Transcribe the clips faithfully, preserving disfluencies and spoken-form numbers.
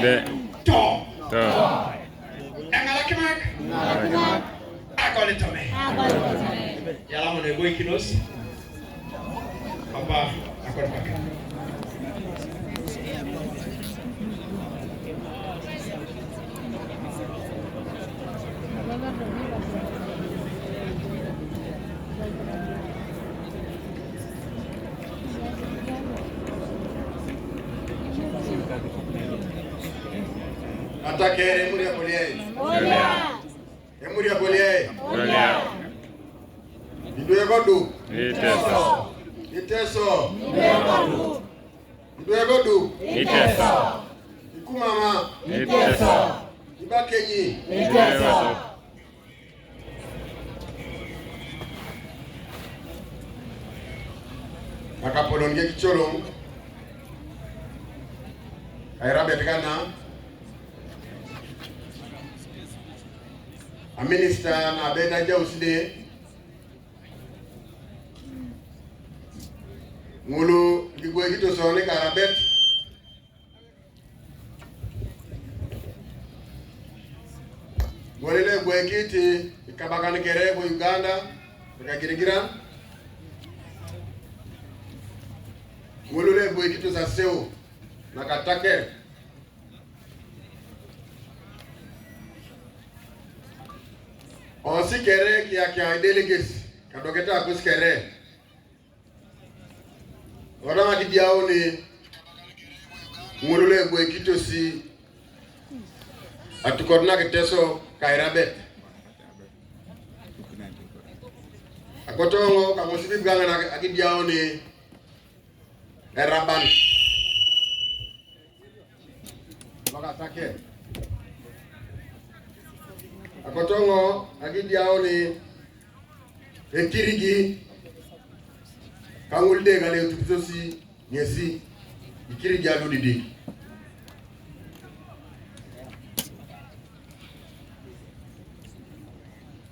Be. To. To. Eŋalakinak. Eŋalakinak. Akolitome. Akolitome. Yalamun eboikinos. Papa, akolitome. Atakere, emuri aboliai. Emuri aboliai. Idwe kodu. Iteso. Iteso. Idwe kodu. Iteso. Ikumama. Iteso. Ibakenyi. Iteso. Akapolon ke kicholong. Airabet kana. A minister na beda jauside. Ŋulu ligwekito soni karabet. Ŋulu le gwekiti ikabakan kere ko Uganda, ka Girigiran. Ŋulu le gwekito saseu na kataker. Osi kere kiakia delegates kadoketa kus kere. Ora makidiauni ŋulu le gwekitosi atukot na Kiteso kairabet. Akotoŋo kaŋosibib gaŋan akidiauni eraban. Lokatake. Akotoŋo akidiauni ekirigi kaŋul de kane etupisosi ŋesi ikirigi aludidik.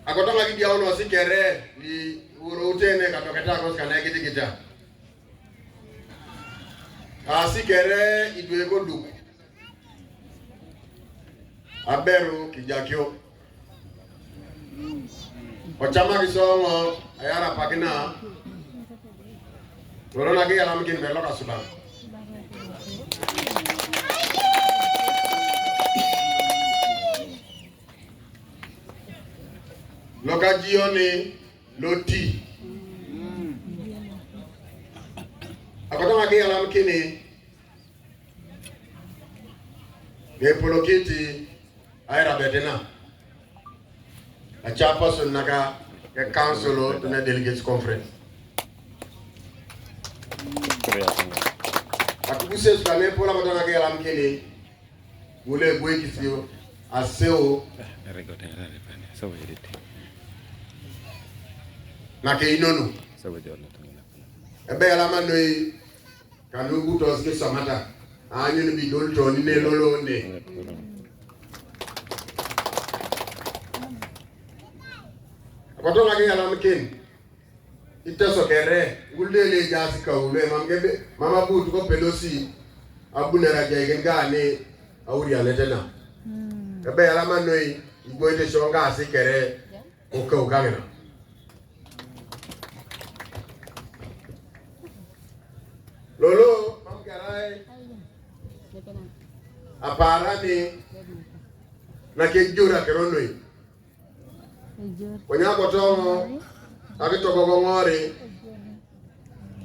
Akotoŋo akidiauni osikere iworoutene katoketakos kana ekitikita. Asikere idwe koduk. Aberu kijakio. Ocamak isoŋo ayarapakina. Lolo naki yalamkin belo kasuban. Loka jioni loti. Akotoŋo aki yalamkini. Ŋepolokiti airabet na a chairperson naka ke council to na delegates conference. Atukuses ka ŋepolo akotoŋo aki yalamkini. Ŋulu le gwekisio aseu na keinono. Ebe yalama noi. Kanugutos kisomata. Anyun bidol toni ne lolone. Akotoŋo aki yalamkin. Iteso kere. Ŋulu le ejaas kaulu emam kebe mam abut kopedosi. Abunere ajaikin gani aurianetena. Ebe yalama noi igwoite shonga asikere. Kokeu kaŋina. Lolo mam kerai aparani nakejur akiro noi. Konye akotoŋo akitogogoŋori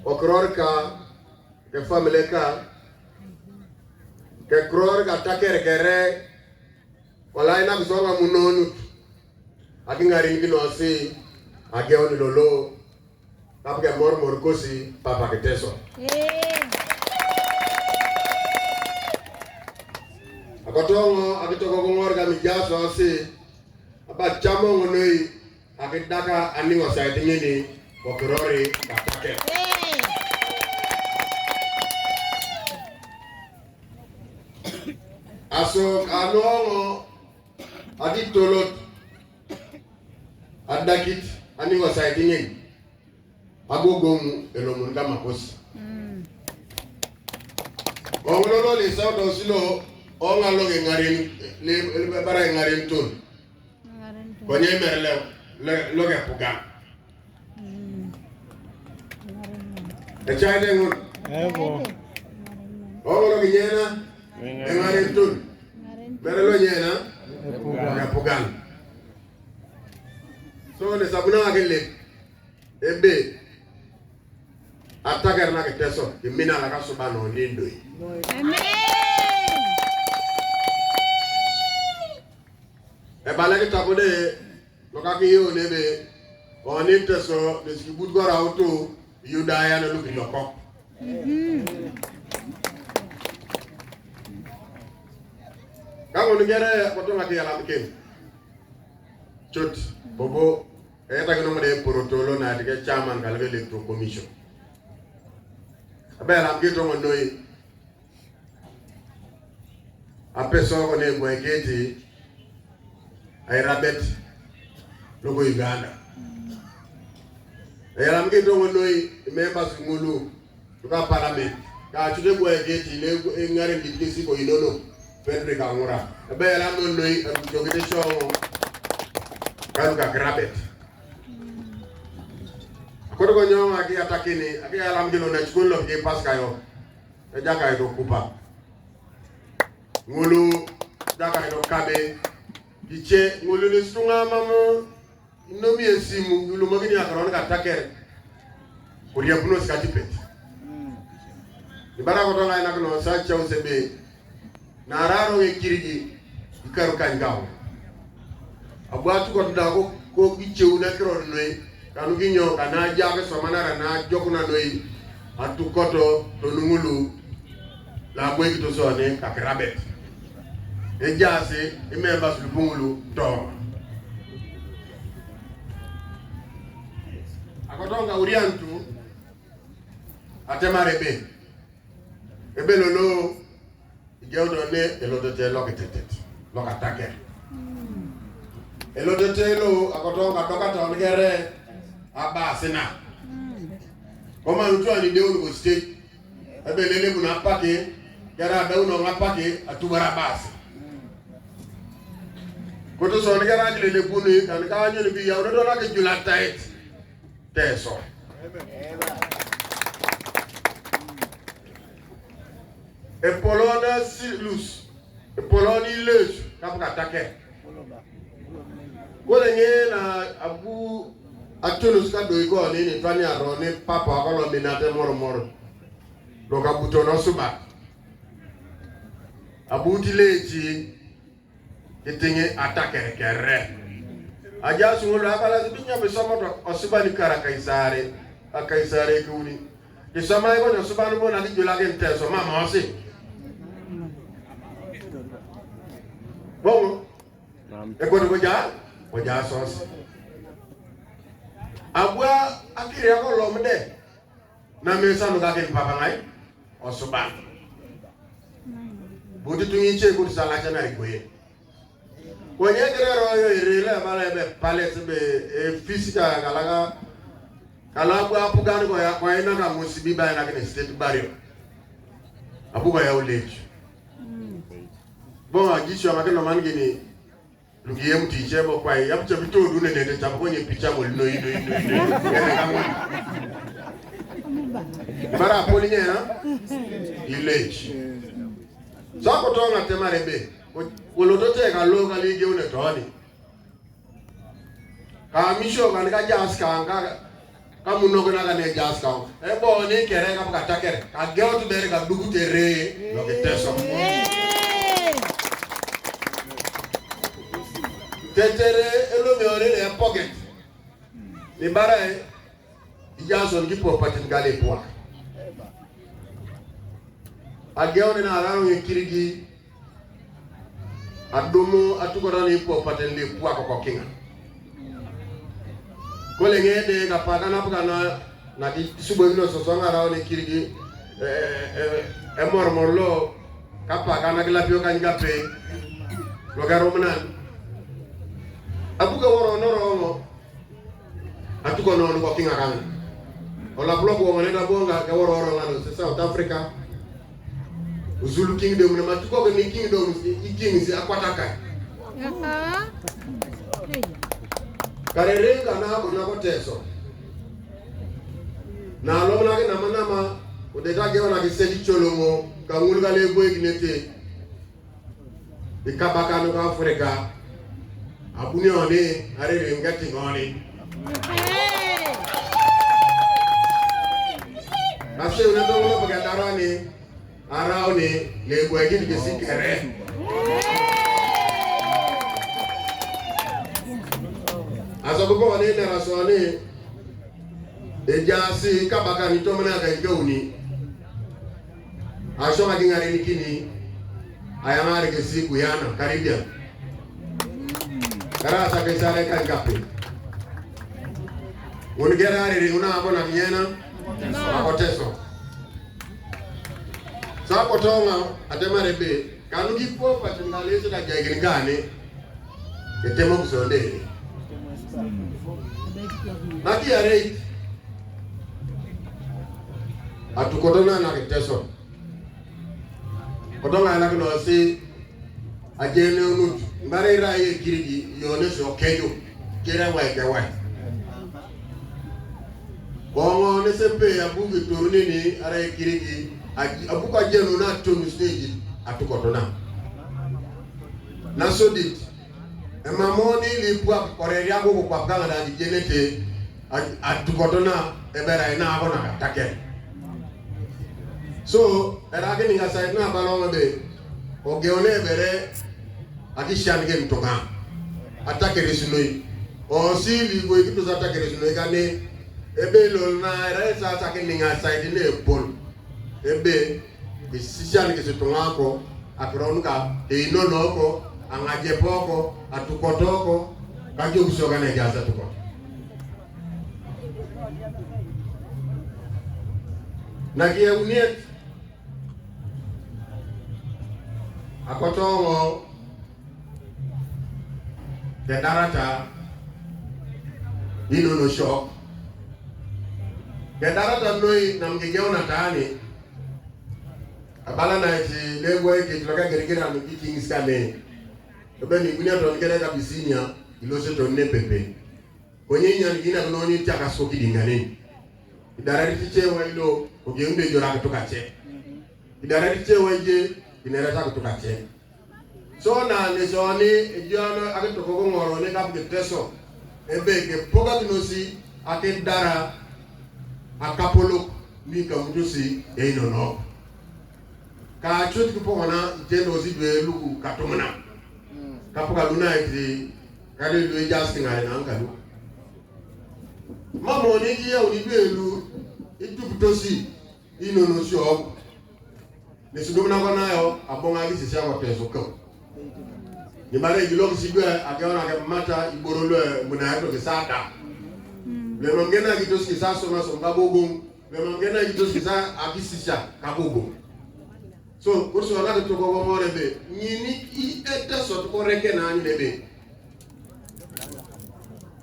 okiror ka kefamile ka kekiror ka taker kere. Kolai nakisoŋ amunonut akiŋarinikinosi ageun lolo. Kapke mormor kosi Papa Kiteso. Akotoŋo akitogogoŋor kamijasosi. Aba camoŋ noi akidaka aniŋosait ŋini kokirori katake. Aso kanoŋo akitolot adakit aniŋosait ŋin. Agogoŋ elomon kamakosi. Oŋololo lisaudos lo Oŋa loke ŋaren, li, li bara ŋaren tun. Konye mere le, le, loke pugan. Ecai de ŋun. Ego. Oŋa loke nyena, eŋaren tun. Mere lo nyena, epugan. Epugan. So ne sabuna ake le. Ebe. Atakar na Kiteso, imina la kasuba no nindoi. Amen. Ebala kitabu de, lokaki yo nebe, oni Teso, nisikibut gora utu, Yudaya na luki loko. Kaŋo nigere kotoŋa ki yalam ken. Chot, bobo, eyatakino ŋode porotolo na tike chairman kalike electoral commission. Abe yalam kitoŋo noi. Apeso ko ne gwaiketi. Airabet. Loko Uganda. Eyalam kitoŋo noi, members ŋulu. Tuka parliament. Ka chute gwa egeti ne ŋaren dit kesi ko inono. Frederick Aŋura. Ebe yalam noi, abujo kite shoŋo. Kanu ka grabet. Akoto ko nyoŋa ki atakini, aki yalam kino na chukun lo ki pas kayo. Eja kayo kupa. Ŋulu, ja kayo kabe. Kiche, ŋulu ni suŋa mamu. Inomi esimu, ilumakini akaron ka taker. Kuriabunos katipet. Ibara koto ŋa inakino sa chau sebe. Nararo ŋe kirigi, ikaru kanygawo. Abu atukot da ko, ko gicheu na kiror noi. Kanu ginyo kana jake somanara na jokuna noi. Atukoto tonuŋulu. Labwe kitosone kakirabet. Ejaasi imembers lubuŋulu toma. Akotonga uriantu atemar ebe. Ebe lolo igeudo ne elotete lokitetet lokataker. Elotete lo akotonga dokata onigere abasina. Koma utuani deun ko state. Ebe lele buna pake, kera dauno ŋa pake, atubara bas. Kutu son kera kilele buni, kan ka anyo ni biya, udo na ke jula tait. Teso. Epolona silus. Epoloni lesu, kapuka take. Kole ŋe na abu atunus ka doi ko ni ni twani aro ni papa ko lo minate moro moro. Lo ka buto no suba. Abu ti lechi kitiŋe atakerekere. Aja suŋu lo abala binya bisomo to osuba ni kara Kaisare. A Kaisare kuni. Kisoma iko ni osuba ni bona kijula ke nteso mama osi. Boŋo. Naam. Ekoto koja, koja sos. Abua akiri ako lomde. Na mesa no kakin papa ŋai. Osuban. Buti tuŋi che kuti salacha na igwe. Kwenye kire royo irile mala ebe palace be, e, fisika kalaga. Kala abua apugan ko ya, kwa ina ka musibi ba ina kine state barrier. Abu ko ya uleji. Bon, ajisho makino man gini. Lugi yem ti che bo kwai, yam che bito du ne ne te cham ko nye picha mo no no no no. Ene ka mo. Bara poli nye na. Ilech. Sa ko to na te mare be. Ko lo to te ka lo ka li ge une to ni. Ka mi sho ka ni ka jas ka ka Ka mun nɔk na ka ne jas kaŋ. E bɔ ni kɛrɛ ka bɛ ka ta kɛrɛ. Ka gɛw ti bɛrɛ ka dugu te re. Nɔk te sɔ. Te te re e lo mi ɔre ne pocket. Ni bara e. I ja sɔn ki pɔ patin ka le pua. A gɛw ne na ra ŋe kirigi. Adumu atukɔrɔ ni pɔ paten li pua kɔkɔ kiŋa. Kole ŋe de ka pakan apukana na ki subo ilo sɔsɔ ŋa ra ni kirigi, eh, eh, eh, mɔrmɔr lo ka pakan akilapio kany kape lo ka romnan. Abuke woro noro ŋo. Atukɔ nɔɔni kɔ kiŋa kaŋ. Ɔla bulɔ buɔ ŋɔni da buɔ ŋa kɛ wɔrɔ wɔrɔ ŋa lo South Africa. Zulu kingdom na matuko ni kingdom i kings akwataka. Aha. Kare renga na ko na ko Teso. Na lo na ke nama nama o de ta ke ona ke sedi cholongo ka ngul ka le gwe kinete. Ikabakano ka Afrika. Abuni oni are ringa tingoni. Ase una to lo baga darani. Arauni le gwe kiti ke sikere. Aso ko oni na rasoni. Ejasi kabaka ni tomana ka ikeuni. Asoma kingare ni kini. Ayamare ke siku yana karibia. Karasa ke sare kan kape. Unigera are una abona miena. Ako Teso. Sa kotonga atemare be. Kanu ki popa tungalese ka jai gini gani. Etemo kusondeni. Naki arei. Atukotona na ke Teso. Kotonga na kino si ajene unut. Mbare ira ye kirigi yone so kejo. Kira wa ke wa. Bongo ne se pe abugi turunini ara ye kirigi. Abuka jenu na tonu stage atukotona. Na sodit. Emamoni li pwak koreri ago ko kwap kanga da di jenete atukotona ebera ina ago na katake. So era ke ninga side na balonga be ogeone ebere akishan gen tonga atake resunoi. O si li go ikitu sa atake resunoi kane ebe lo na era sa atake ninga side ne pol. Ebe kisishan kisitungako akiron ka eino noko angajepoko atukotoko kajo kusoka na jasa tukot. Na kiye uniet akotongo kedarata inono shok. Kedarata noi nam gegeuna tani. Abala na iti legwe ke tuloka gerigera no kiting skane. Ebe ni gunya ton kere ka bisinia ilose ton ne pepe. Konye nyan gina no ni taka so kidingane. Idara ti chewa ilo ogeunde jora kutoka che. Idara ti chewa je inera ta kutoka che. So na ne so ni ejono ake toko ngoro ne kap ke Teso. Ebe ke poga kinosi ake dara akapolok ni kamutusi eino no. Ka chut ki pokona itendo si dwe luku katumana. Kapoka luna iti kade dwe just ngare na angalu. Mamo ni ki ya uni dwe lu itukutosi inono shop. Ni sudumna kona yo abonga ki sisi ako Teso ko. Ni bare gilo ki sidwe ake ona ke mata iborolo muna yato ke sada. Le mangena ki tosi sa soma soma bogong. Mema mgena kitos kisa akisisha kabubu. So kursu ala ke toko go more be nyini i eta so toko reke na ni be.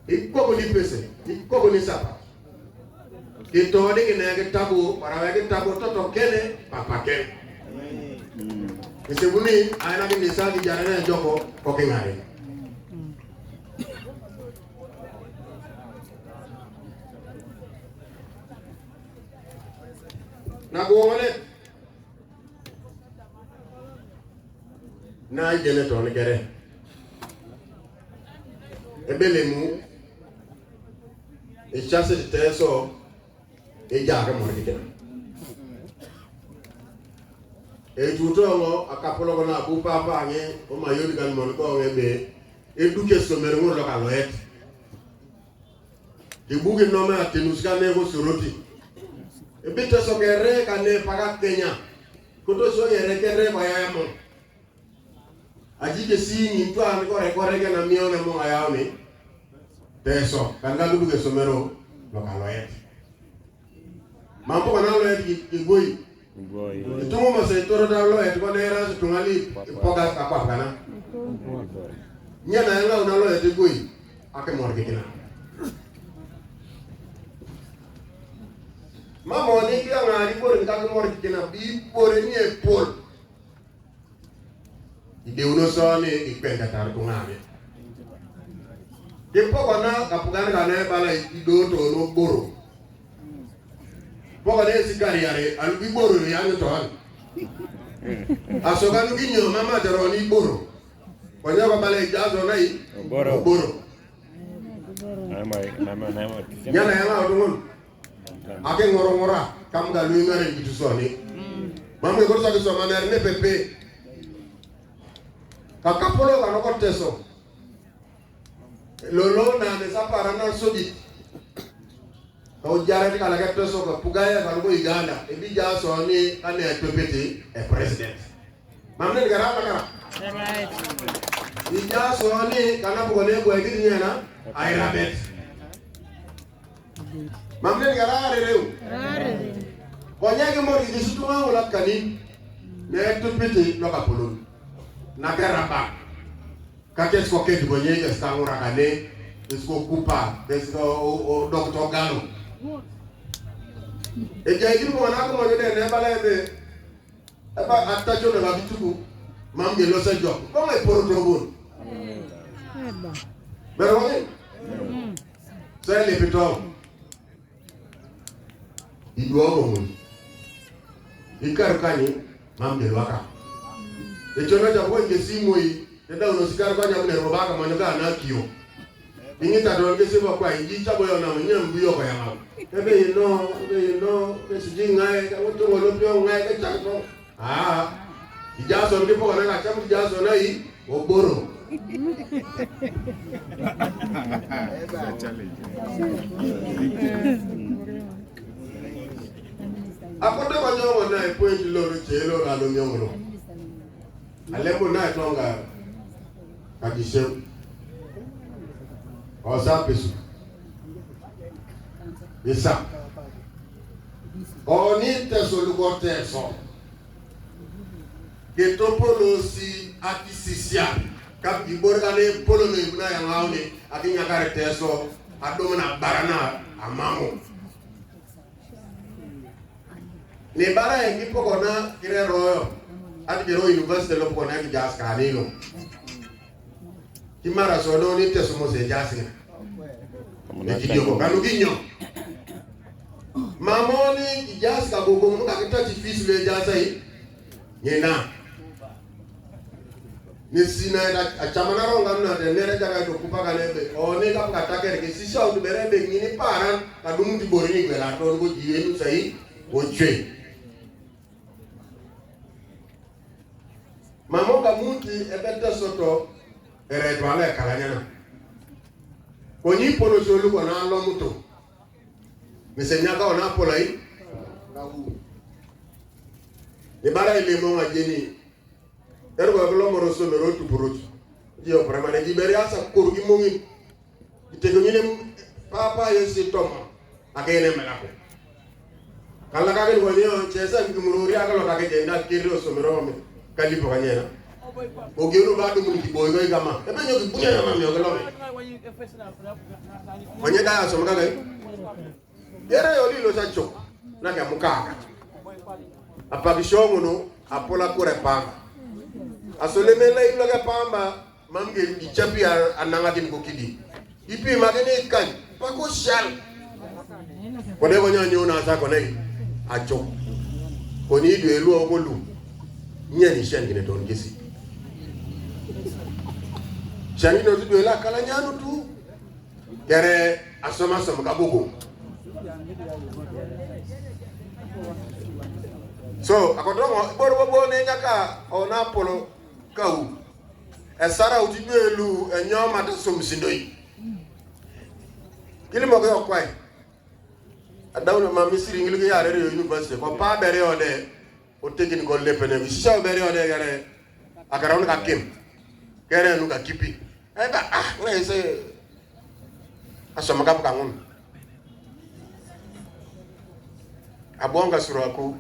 Iko ko ni pese, iko ko ni sapa. Kito de ke na ke tabu, para ke tabu toto kene, papa kene. Kisebuni aina ke ni sa ki jara na joko ko ke ngare. Na gwong'one na ijene to ni kere ebelemu ichase ti Teso ejake mondo kikena etuto ng'o akapolo kona abu papa ang'e omayodi kan mondo kong'e be eduke somero ng'o loka loet. Kibugi nome atinus kane ko Soroti. Ebite so kere kane paka Kenya. Koto so kere kere ko yamo. Aji ke singi twan kore kore ke na mione mo ayami. Teso kan ga duge somero lo kaloyet. Mambo kana loyet ki goi. Itumo ma se toro da loyet ko ne ras tungali pogas ka kwa kana. Nyana yanga una loyet goi. Ake mor ke kina. Ma moni ki anga ni bore ni kake mor ke kina bi bore ni e pol. Ideuno soni ikwenda tar kung'ane. Kipoko na kapugan kane bala idoto no boro. Poko ne sikari yare, an iboro ni an to an. Asoga no ginyo mama tero ni iboro. Kwanya ka bala ijazo na i Oboro. Oboro. Nama, nama, nama. Nyana yanga otungun. Ake ngoro ngora kam ga lui ngare gitu soni. Mamu ko sa so maner ne pepe. Ka kapolo ka no ko teso. Lolo na ne sapara na sodi. Ka ujara ti kala ke teso ka pugaya ka ko Uganda. E bi ja soni ka ne topete e president. Mamne ni gara kara. Right. Ija soni kana bugo ne gwe gidi nyena airabet. Mamne ni gara rereu. Rare. Konya ke mori di sutu ma wala kanin. Ne tupiti no kapulun. Na garaba. Ka kes ko kedi ko nyega skangura kane. Kes ko kupa, kes ko o, o, doctor Galo. E jai gidi mo na ko mo ne ne bala ebe. Eba atacho na babituku. Mam de losa jo. Ko ngai poro to bon. Eba. Bero ngai. Sai le pito. Iduogo mun. Ikar kani mam de lwaka. E chona ja ko nge simo yi. Te da uno sikar ko ja mun ro baka manyo ka na kiyo. Ingi ta don ke simo kwa ingi cha boyo na mun nyam buyo ko ya mam. Ebe ino, ebe ino, ke siji ngai, ka mutu ngolo pio ngai, ke cha ko. Ah, ijaso ndi po na ka cham ijaso na i oboro. Akoto ko nyongo na e point loro chelo la lo nyongo. Alembo na tonga kadisem. Osa pesu. Isa. Oni teso lugo teso. Ke to polo si ati sisia. Kap ibor kane polo no ibuna ya ngaone. Ati nyakare teso. Adoma na barana amamo. Ni bara engi poko na kire royo. Ati kiro university lo poko na ki jas kanino. Kimara sono ni teso mo se jas ni. Ni kidio ko kanu kinyo. Mamoni ki jas ka gogo mu ka kita ti fis le jas ai. Ni na. Ni sina a chamana ronga na de nere jaga to kupa ka lebe. O ni ka ka takere ke sisa o bere be ni ni paran ka dum ti bori ni bela to go jiwe nu sai. O chwe. Mamo ka munti ebe teso to ere to ale kalanyana. Ko ni polo cholu ko na lo muto. Mise nyaka ona pola i. Ni bara ile mo nga jeni. Ero ko lo moro so mero tu puruch. Dio primary di beri asa kuru gi mongin. Itego nyine papa yesi toma. Akene melako. Kala ka gani wani yo chesa mururi aka lo ka ke jenda kiri o so mero me. Kali po kanyena. Ogionu ba du mun ki boy go igama. Ebe nyo ki bunya na mami ogelo. Wanye da so maka gai. Yere yo lilo sa chok. Na ke mukaka. Apagi shongo no apola kure pamba. Asole mela ilo ke pamba. Mam ge di chapi ananga din ko kidi. Ipi magene kan. Pako shal. Kone ko nyanyo na sa kone. Acho. Koni du elu ko lu. Nyani shan gine ton gisi. Shan gine tu du ela kala nyanu tu. Kere asoma soma ka bugu. So akotongo bor bo bo ne nyaka ona polo kau. Esara uti du elu enyoma ta som sindoi. Kili mo ko kwai. Adaw na ma Misiri ngilu ke yare yo university ko pa bere ode. O tekin ko lepene mi sisa bere ode gare. Akara un ka kim. Kere nu ka kipi. Ai ba ah ngai se. Asoma ka buka ngun. Abonga sura ku.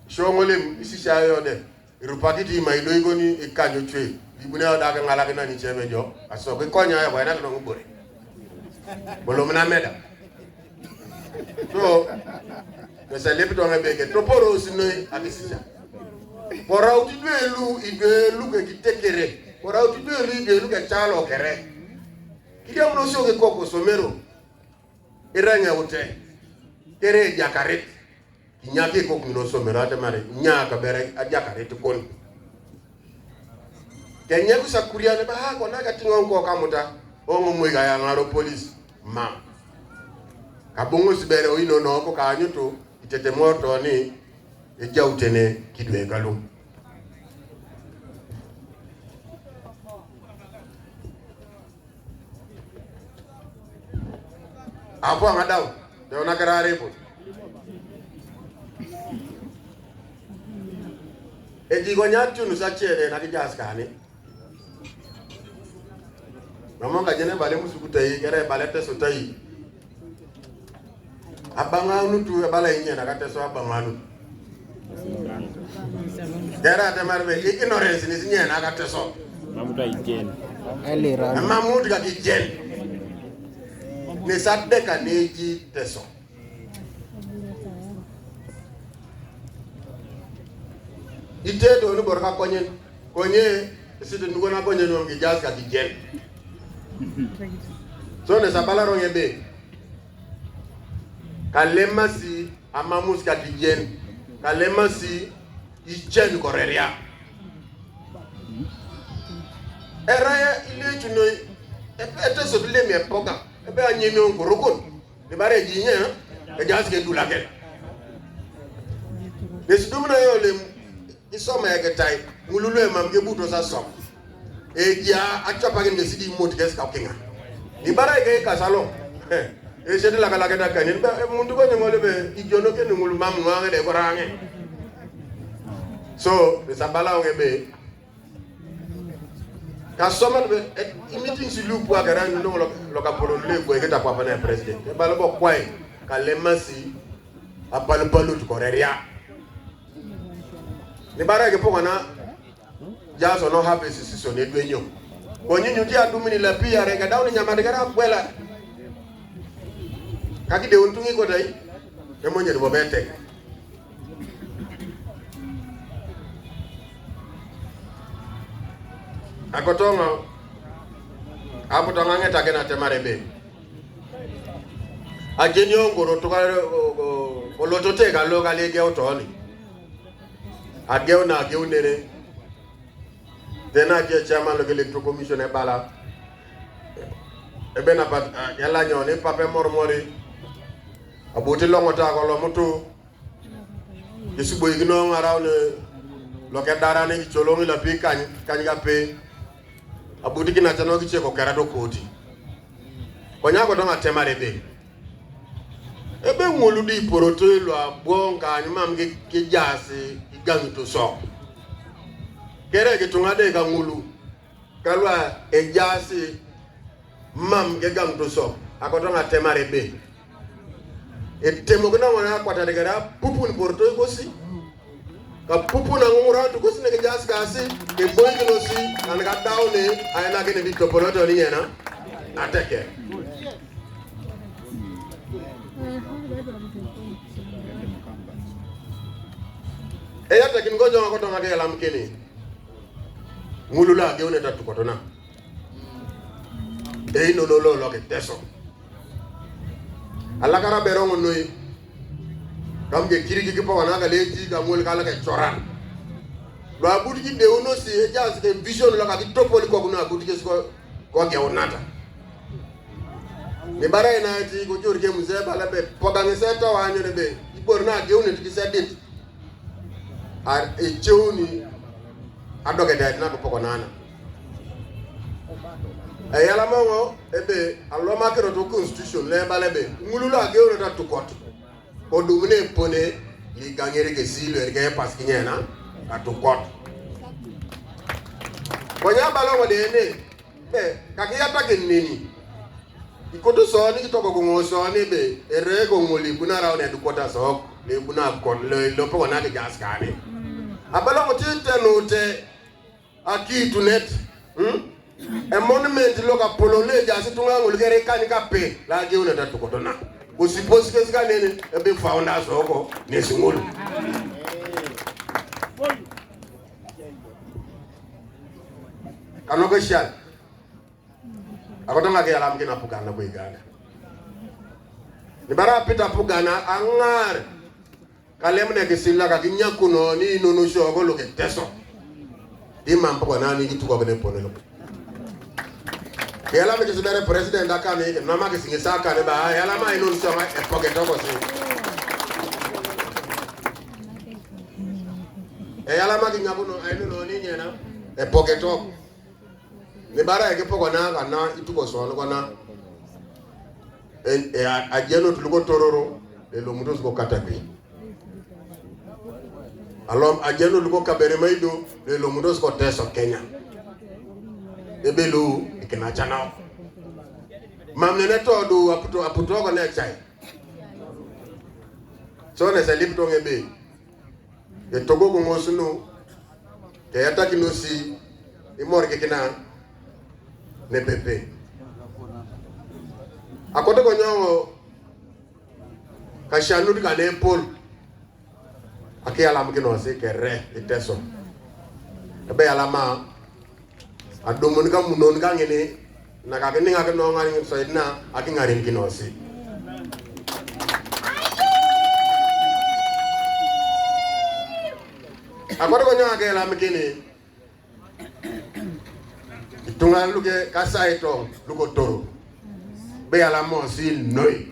Shongole mi sisa yo de. Irupaki ti ma ido igoni ikanyo chwe. Ibune oda ka ngala kina ni chebe jo. Aso ke konya ya kwa na no bore. Bolo mna meda. So, kesa lepi to ngai beke to poro sinoi akisisa. Koraut idwe lu, idwe lu ke kitekere. Koraut idwe lu, idwe lu ke calo kere. Kidiam no sio ke koko somero. Iranya ute. Kere jakarit. Kinyaki kok ngino somero ate mare. Nyaka bere ajakarit kon. Kenye kusa kuria ne ba ko na ka tingo ko kamuta. Ongo mwe ga ya ngaro police. Ma. Kabungo sibere oino no ko kanyo to. Itete moto ni. Ejautene kidwe galu. Apo aŋa dau, dau nakarare po. Ejiko nyatunu sachere na kijas kani. Mamo ka jene bale musuku tai, kere bale teso tai. Abaŋanu tu ebala inyen akateso abaŋanu. Kera atemar be ignorance ni sinyen akateso. Mamuta ijen. Elira. Mamut ka kijen. Ni sadeka ni ji teso. Itedo ni bor ka konyen. Konye, esite nugo na konye nugo gi jas ka kijen. So ne sabala ronge be. Kalemasi amamus ka kijen. Kalemasi ichen koreria. Era ya ile chuno ete so bile mi epoga. Ebe anyemi on korokon. Ni bare jinye, e jas ke dulake. Nesidum na yo lem isoma ya ketai, ngululu emam ke buto sa som. E ja achapa ke nesidi mot ke ska kinga. Ni bara ke kasalo. E sedi la kala ke da kanin ba muntu ko nyongole be ijono ke ngulu mam ngwa de korange. So, sabala onge be. Kasoma be e meeting si lu kwa gara no lo lo ka polo le ko ke ta kwa na president. E balo bo kwai kalemasi apalu palu koreria. Ni bara ke poko na jaso no have decision edwe nyo. Ko nyinyu ti adumini la pia re ga dauni nyama de gara kwela. Kaki de untungi ko dai. E monye bo bete. Akotonga akotonga ngeta kena temare be. Ajeni ongoro to ka oloto te ka lo ka le ge otoni. Ageu na ageu nere. Tena ke chairman lo ke electoral commission e bala. Ebe na pat yala nyone pape mormori. Abuti longo ta ko lo mutu. Isubo igino ngaraw ne lo ke dara ne cholongi la pi kany kany ga pe. Abuti kina chano kiche ko kera do koti. Konya ko donga temare be. Ebe ngulu di poroto lo abonga ni mam ke ke jasi igang to so. Kere ke tunga de ka ngulu. Kalwa ejasi mam ke gang to so akoto nga temare be. Etemo kena wana kwata de gara pupun porto kosi. Ka pupun angura to kosi ne ke jas kasi ke boy kino si an ka daune ayana ke ne di topoloto ni nyena. Ateke. Eya tekin gojo akoto nga ke lam kini. Ngulu la geune ta tukotona. Ei no no lo lo ke teso. Ala kara berongo noi. Kam ke kiri ki poko na ka le ti ka mul kala ke choran. Lo abudi ki de uno si e jas ke vision lo ka ki topoli ko kuna abudi ke sko ko ke unata. Ni bara ina ti ko jor ke mzee bala be poga ngi se to anyo de be. Ibor na geune ti ki se dit. Ar e cheuni adoge de na ko poko nana. E yala mongo ebe aloma kero to constitution le bale be ngulu la ge oro ta tukot. Ko dumne pone li gangere ke silo ke pas kinyena ka tukot. Ko nya balo wode ne be ka ki yata ke nini. Ikoto soni kitoko ko ngo soni be ere ko ngoli kuna rawo ne dukota sok le kuna kon le lo poko na ke gas kane. Abalo ko tite no te akitu net. Hmm? A monument lo ka polo le jasi tunga ngoli kere kani ka pe la ge una tatu kotona. Ko sipos ke ska nene e be founders oko ne singulu. Kano ke shal. Ako tanga ke yalam kina pugana ko igana. Ni bara pita pugana angar. Kalem ne kisila ka kinyakuno ni nunu shogo lo ke Teso. Di mam pugana ni kituko ne pone lo. Ke yalam ke sudare president akani ke nama ke singe saka ne ba yalam ai nunu shogo e pocket ko si. E yalam ke nyakuno ai nunu ni nyena e pocket ko. Ni bara eke poko na kana ituko sono kana. E, e a, ajeno tuluko tororo, e lo mutos ko katapi. Alom ajeno luko kabere maido, e lo mutos ko Teso Kenya. E belu ikena chanao. Mam nene to du aputo aputo ko ne chai. So ne se lip to ngebe. Ke togo ko ngosunu. Ke yata kinosi. Imor ke kina. Ne pepe. Akoto ko nyongo. Kashanu ka ne pol. Ake yalam kinosi ke re iteso. Ebe yalama. Adumun ka munon ka ngini na ka kini ngak no ngani so idna aki ngarin kinosi. Akwado ko nyaka ke lam kini. Itunga luke kasa ito luko toro. Be yalamo si noi.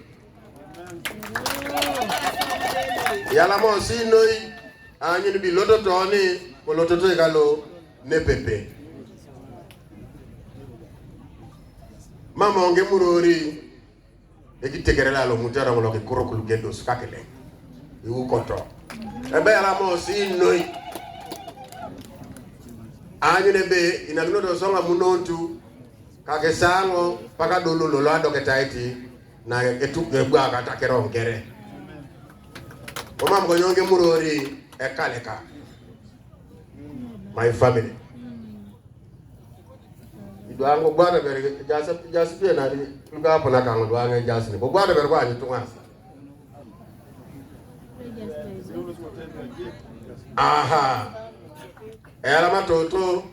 Yalamo si noi. Anyu ni bi loto toni ko loto to ikalo ne pepe. Mama onge murori. Eki tekere lalo mutara ngolo ke kuro kulu gendo skakele. Iwu koto. Ebe yalamo si noi. Anyu ne be inagno do songa munontu. Kake sango paka dulu lolo ado ke taiti. Na etu ke bwa kata kero ngere. Omam ko nyonge murori ekaleka. My family. Idwango bwana bere jasa jasa pia na ni. Luka hapo na kango dwango jasa ni. Bwana bere kwa ni tunga. Aha. Era matoto.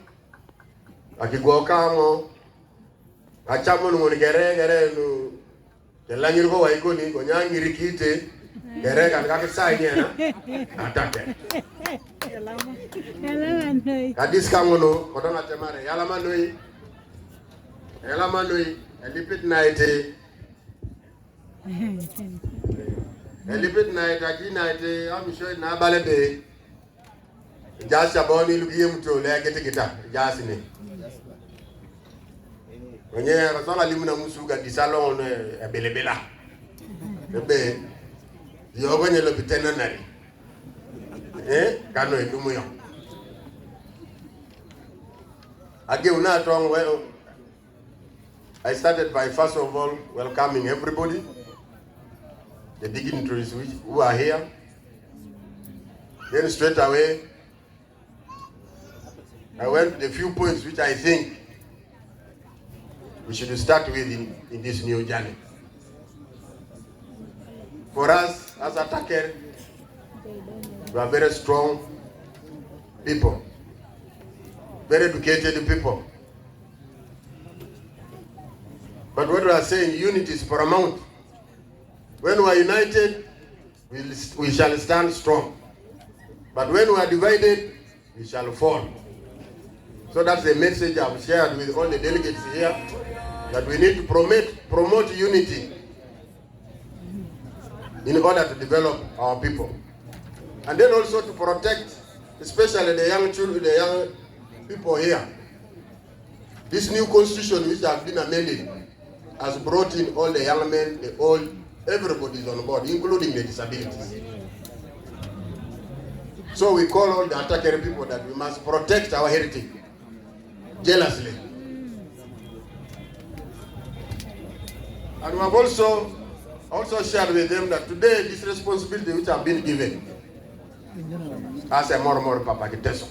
Akigoka mo. Achamo nungoni gere gere nu. Jala ngiri ko wai koni ko nyangiri kite. Gere kan ka kisa nyena. Atate. Yalama noi. Kadis kangono ko dona temare yalama noi. Yalama noi. Elipit naite. Elipit naite aki naite am shoy na bale be. Jas aboni lugi yem to le gete gita jas ni. Onye rasola limna musuga di salon e belebela. Ebe yogo nyelo bitena nari. Eh, kano edumu yo. Age una tong we I started by first of all welcoming everybody, the dignitaries which, who are here. Then straight away, I went to the few points which I think we should start with in, in this new journey. For us as Ataker, we are very strong people, very educated people. But what we are saying, unity is paramount. When we are united, we, we shall stand strong. But when we are divided, we shall fall. So that's the message I've shared with all the delegates here, that we need to promote, promote unity in order to develop our people. And then also to protect, especially the young children, the young people here. This new constitution which has been amended has brought in all the young men, the old, everybody is on board, including the disabilities. So we call all the Atakere people that we must protect our heritage jealously. And we have also also shared with them that today this responsibility which have been given as a Moro Moro Papa Kiteso,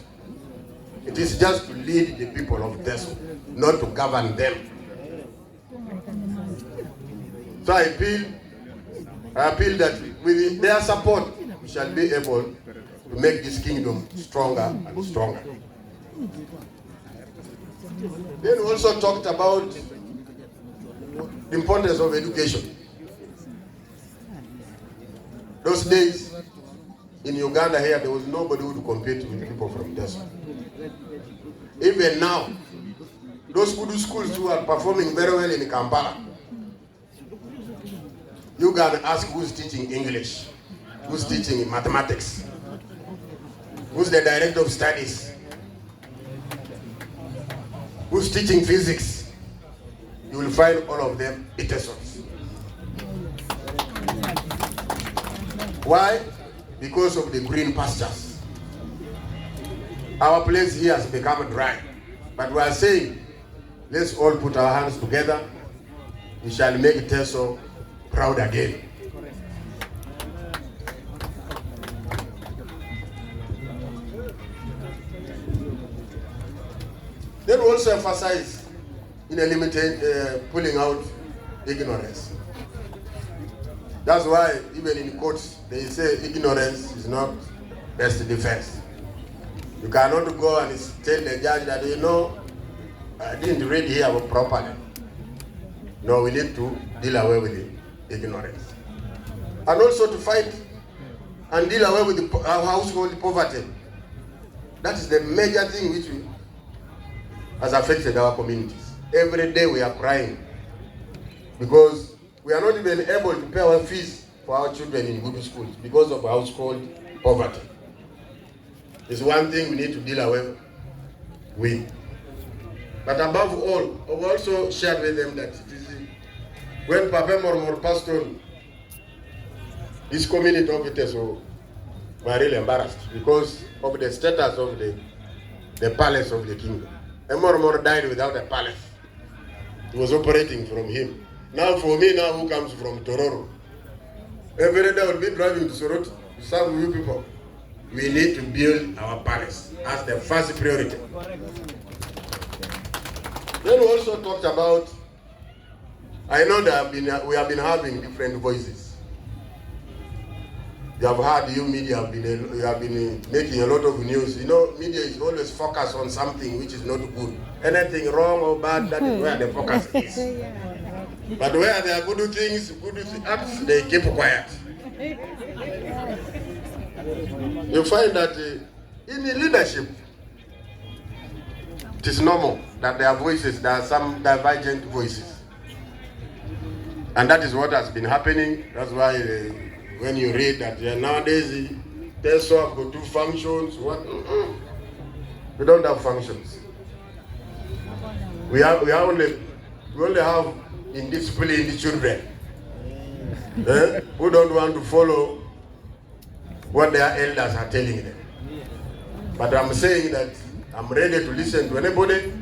it is just to lead the people of Teso, not to govern them. So I appeal, I appeal that with their support, we shall be able to make this kingdom stronger and stronger. Then we also talked about the importance of education. Those days in Uganda here, there was nobody who would compete with people from Teso. Even now, those good schools who are performing very well in Kampala, you can ask who's teaching English, who's teaching mathematics, who's the director of studies, who's teaching physics. You will find all of them Itesons. Why? Because of the green pastures. Our place here has become dry, but we are saying, let's all put our hands together. We shall make Teso proud again. Then we also emphasize in eliminating, uh, pulling out ignorance. That's why even in courts, they say ignorance is not best defense. You cannot go and tell the judge that, you know, I didn't read here properly. No, we need to deal away with the ignorance. And also to fight and deal away with the po-, our household poverty. That is the major thing which we, has affected our communities. Every day we are crying because we are not even able to pay our fees for our children in good schools because of household poverty. It's one thing we need to deal away with. But above all, I've also shared with them that it is when Papa Mormor passed on, this community of Teso were really embarrassed because of the status of the, the palace of the kingdom. Mormor died without a palace. He was operating from him. Now for me now, who comes from Tororo, every day I will be driving to Soroti to serve you people. We need to build our palace as the first priority. Then we also talked about, I know that have been, we have been having different voices. You have heard, you media have been, you have been making a lot of news. You know, media is always focused on something which is not good. Anything wrong or bad, that is where the focus is. But where there are good things, good thi-, acts, they keep quiet. You find that, uh, in the leadership, it is normal that there are voices, there are some divergent voices. And that is what has been happening. That's why, uh, when you read that, uh, nowadays, uh, Teso have got two functions, what? Mm-mm. We don't have functions. We have, we are only, we only have indisciplined children, eh, who don't want to follow what their elders are telling them. But I'm saying that I'm ready to listen to anybody.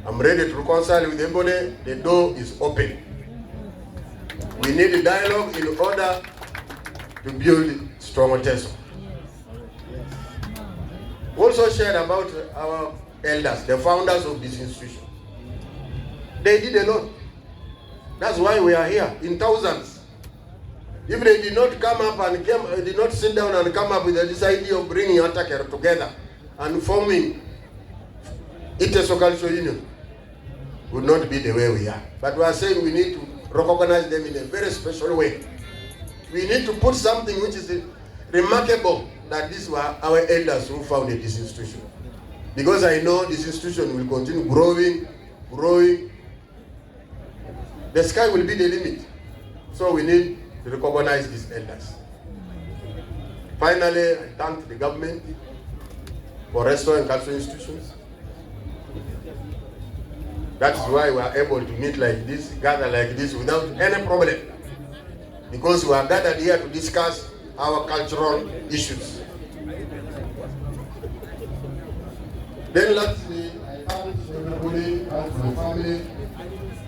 I'm ready to reconcile with anybody. The door is open. We need a dialogue in order to build strong Teso. We also shared about our elders, the founders of this institution. They did a lot. That's why we are here in thousands. If they did not come up and came, uh, did not sit down and come up with this idea of bringing Atakero together and forming Iteso Cultural Union, would not be the way we are. But we are saying we need to recognize them in a very special way. We need to put something which is remarkable, that these were our elders who founded this institution. Because I know this institution will continue growing, growing. The sky will be the limit. So we need to recognize these elders. Finally, I thank the government for restoring cultural institutions. That is why we are able to meet like this, gather like this without any problem. Because we are gathered here to discuss our cultural issues. Then lastly, I thank everybody, thank my family,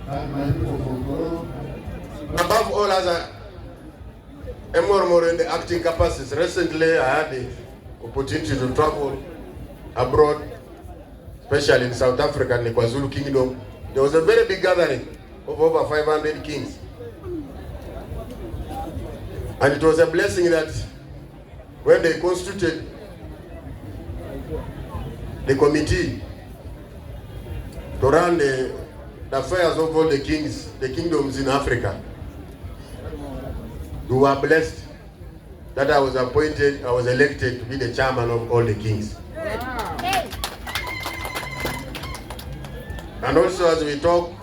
thank my people from Goro. Above all, as a, a more, more in the acting capacities, recently I had the opportunity to travel abroad, especially in South Africa and the KwaZulu Kingdom. There was a very big gathering of over five hundred kings. And it was a blessing that when they constituted the committee, to run the, the affairs of all the kings, the kingdoms in Africa. You are blessed that I was appointed, I was elected to be the chairman of all the kings. And also, as we talk,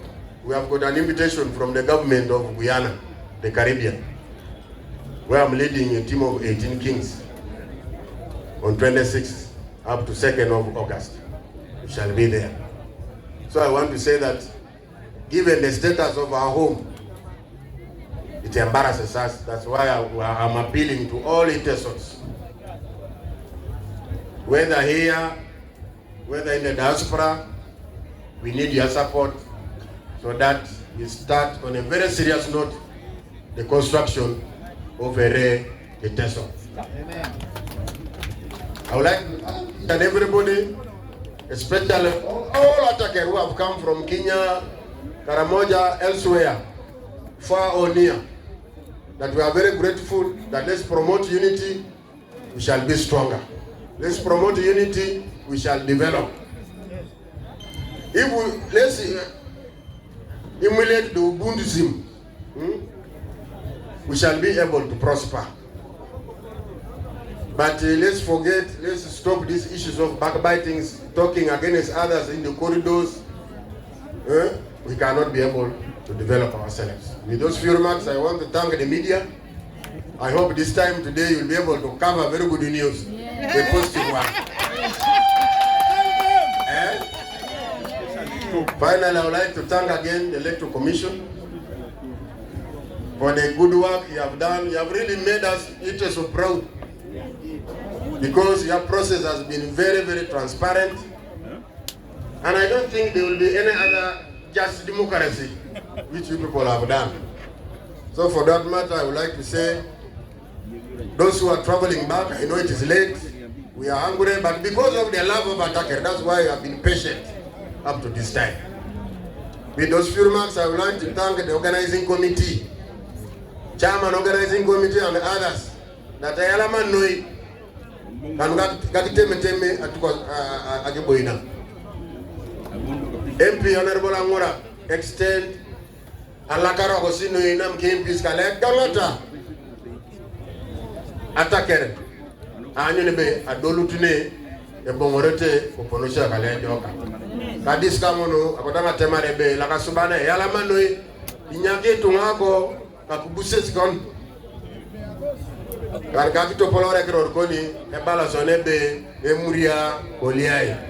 we have got an invitation from the government of Guyana, the Caribbean, where I'm leading a team of eighteen kings on twenty-sixth up to second of August. We shall be there. So I want to say that, given the status of our home, it embarrasses us. That's why I, I'm appealing to all Itesons, whether here, whether in the diaspora. We need your support so that we start on a very serious note the construction of Ere Iteso. I would like to thank each and everybody, especially all, all Atakir who have come from Kenya, Karamoja, elsewhere, far or near, that we are very grateful that let's promote unity, we shall be stronger. Let's promote unity, we shall develop. If we, let's uh, emulate the Ubuntuism, hmm, we shall be able to prosper. But uh, let's forget, let's stop these issues of backbitings, talking against others in the corridors. Eh? We cannot be able to develop ourselves. With those few remarks, I want to thank the media. I hope this time today you'll be able to cover very good news, the positive one. Eh? Finally, I would like to thank again the Electoral Commission for the good work you have done. You have really made us Iteso proud, because your process has been very, very transparent. And I don't think there will be any other just democracy which you people have done. So for that matter, I would like to say, those who are traveling back, I know it is late, we are hungry, but because of the love of Atakir, that's why I have been patient up to this time. With those few remarks, I would like to thank the organizing committee, chairman organizing committee and others that I alamanoi. Kan gak gak teme teme atuko agi boina. M P Honorable Angura extend alakaro ko sino inam ke M Ps kale galata. Atakir anyo ne be adolutune e bongorete ko ponosia kale joka. Kadis kamono akodanga temare be laka subana yala manoi inyake tungako kakubuses kon. Kan kakitopolore kiror koni ebala sone be emuria koliai.